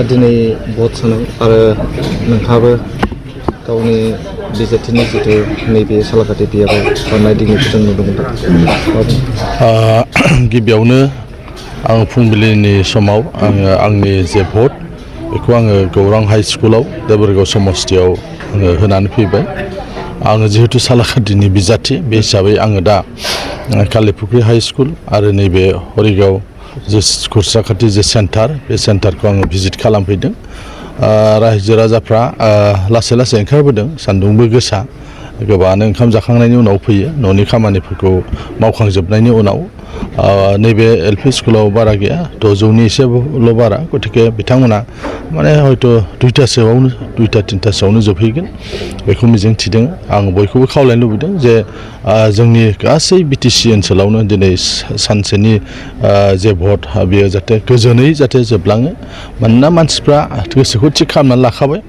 दिनै भट सानाय आरो नोंहाबो गावनि बिजाथिनि जिथु नैबे सालाकाटि बियाबाव बारनाय दिनैखौ जों नुनो मोनदों। गिबियावनो आं फुंबिलिनि समाव आंनि जे भट बेखौ आङो गौरां हाई स्कुलाव देबोरगाव समस्थियाव आङो होनानै फैबाय। आङो जिहेतु सालाकाटिनि बिजाथि बे हिसाबै आङो दा कालिफुख्रि हाई स्कुल आरो नैबे हरिगाव जे खुरसाखाथि जे सेन्टार बे सेन्टारखौ आङो भिजिट खालामफैदों। रायजो राजाफ्रा लासै लासै ओंखारबोदों, सान्दुंबो गोसा, गोबाङानो ओंखाम जाखांनायनि उनाव फैयो, न'नि खामानिफोरखौ मावखांजोबनायनि उनाव। नैबे एलपि स्कुलाव बारा गैया, 600नि एसेल' बारा, गतिके बिथांमोना माने हयथ' 2-3टासोआवनो जोबहैगोन बेखौ मिजिं थिदों। आं बयखौबो खावलायनो लुबैदों जे जोंनि गासै बिटिसि ओनसोलावनो दिनै सानसेनि जे भट बेयो जाहाथे गोजोनै जाहाथे जोबलाङो। मानोना मानसिफ्रा गोसोखौ थिग खालामनानै लाखाबाय,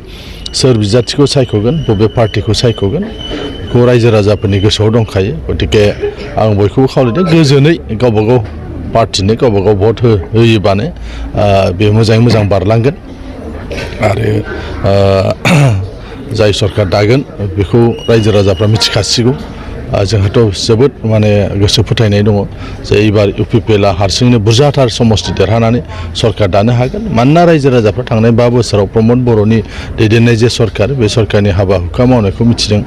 सोर बिजाथिखौ सायख'गोन, बबे पार्टिखौ सायख'गोन बेखौ रायजो राजाफोरनि गोसोआव दंखायो। गतिके आं बयखौबो खावलायदों गोजोनै गावबागाव पार्टिनो गावबागाव भट होयोबानो बे मोजाङै मोजां बारलांगोन। आरो जाय सरकार दागोन बेखौ रायजो राजाफ्रा मिथिखासिगौ। जोंहाथ' जोबोद माने गोसो फोथायनाय दङ जे एबार UPPLआ हारसिङैनो बुरजाथार समस्ति देरहानानै सरकार दानो हागोन। मानोना रायजो राजाफ्रा थांनाय 5 बोसोराव प्रमद बर'नि दैदेननाय जे सरकार, बे सरकारनि हाबा हुखा मावनायखौ मिथिदों।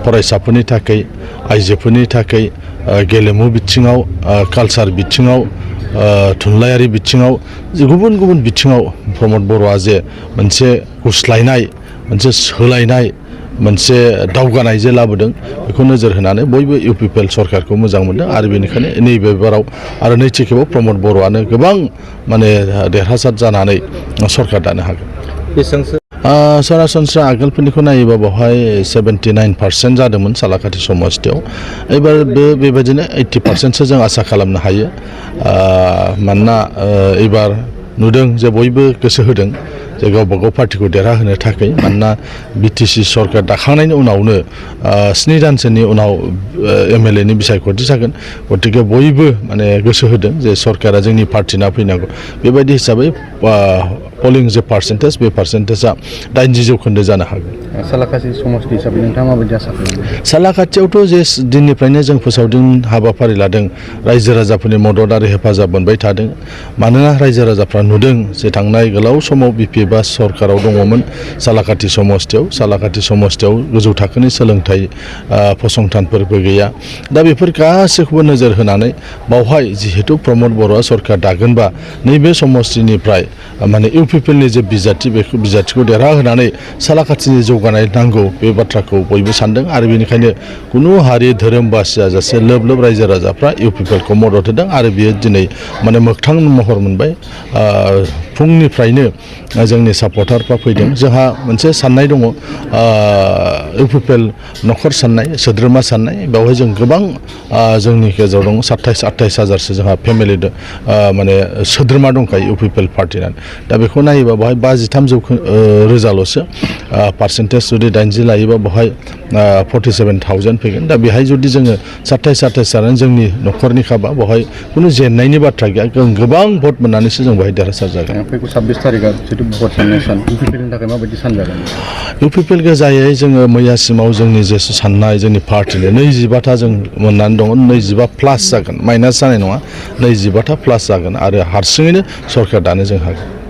फरायसाफोरनि थाखाय, आइजोफोरनि थाखाय, गेलेमु बिथिङाव, कालसार बिथिङाव, थुनलाइयारि बिथिङाव, गुबुन गुबुन बिथिङाव प्रमद बर'आ जे मोनसे गुस्लायनाय, मोनसे सोलायनाय, मोनसे दावगानाय जे लाबोदों बेखौ नोजोर होनानै बयबो UPPL सरकारखौ मोजां मोनदों। आरो बेनिखायनो नैबे बाराव आरो नैथि खेबाव प्रमद बर'आनो गोबां माने देरहासार जानानै सरकार दानो हागोन। बेसेबांसो सरासनस्रा आगोलफोरनिखौ नायोबा बेवहाय 79% जादोंमोन सालाकाटि समस्तियाव। एबार बेबायदिनो 80%सो जों आसा खालामनो हायो। मानोना एबार नुदों जे बयबो गोसो होदों जे गावबागाव पार्टिखौ देरहाहोनो थाखाय। मानोना बिटिसि सरकार दाखांनायनि उनावनो 7 दानसोनि उनाव MLAनि बिसायख'थि जागोन। गतिके बयबो माने गोसो होदों जे सरकारा जोंनि पार्टिना फैनांगौ। बेबायदि हिसाबै पलिं जे पार्सेन्टेज बे पार्सेन्टेजआ 80% जानो हागौ। सालाकाटि समस्ति हिसाबै नोंथाङा माबायदि आसा खालामो? सालाकाटियावथ' जे दिननिफ्रायनो जों फोसावदों, हाबाफारि लादों, रायजो राजाफोरनि मदद आरो हेफाजाब मोनबाय थादों। मानोना रायजो राजाफ्रा नुदों जे थांनाय गोलाव समाव BPFआ सरकाराव दङमोन सालाकाटि समस्तियाव। सालाकाटि समस्तियाव गोजौ थाखोनि सोलोंथाइ फसंथानफोरबो गैया। दा बेफोर गासैखौबो नोजोर होनानै बावहाय जिहेतु प्रमद बर'आ सरकार दागोनबा नैबे समस्तिनिफ्राय माने UPPLनि जे बिजाथि बेखौ बिजाथिखौ देरहाहोनानै सालाकाटिनि जौगानाय नांगौ बे बाथ्राखौ बयबो सानदों। आरो बेनिखायनो कुनु हारि धोरोम बासियाजासे लोब लोब रायजो राजाफ्रा UPPLखौ मदद होदों। आरो बियो दिनै माने मोगथां महर मोनबाय। फुंनिफ्रायनो जोंनि सापर्टारफ्रा फैदों। जोंहा मोनसे साननाय दङ, UPPL न'खर साननाय, सोद्रोमा साननाय। बेवहाय जों गोबां जोंनि गेजेराव दं 27-28 हाजारसो जोंहा फेमिलि माने सोद्रोमा दंखायो UPPL पार्टिना। दा बेखौ नायोबा बेवहाय 53,000ल'सो पार्सेन्टेज जुदि 80 लायोबा बेवहाय 47,000 फैगोन। दा बेहाय जुदि जोङो 27-28 जानानै जोंनि न'खरनि खाबा बेवहाय खुनु जेननायनि बाथ्रा गैया। गोबां भट मोननानैसो जों बेवहाय देरहासार जागोन। फैगौ 26 तारिखआ जितु भट साननाय सान, UPPLनि थाखाय माबायदि सान जागोन? UPPL गोजायै जोङो मैयासिमाव जोंनि जे साननाय जोंनि पार्टिनि 25था जों मोननानै दङ। 25+ जागोन, माइनास जानाय नङा, 25था प्लास जागोन। आरो हारसिङैनो सरकार दानो जों हागोन।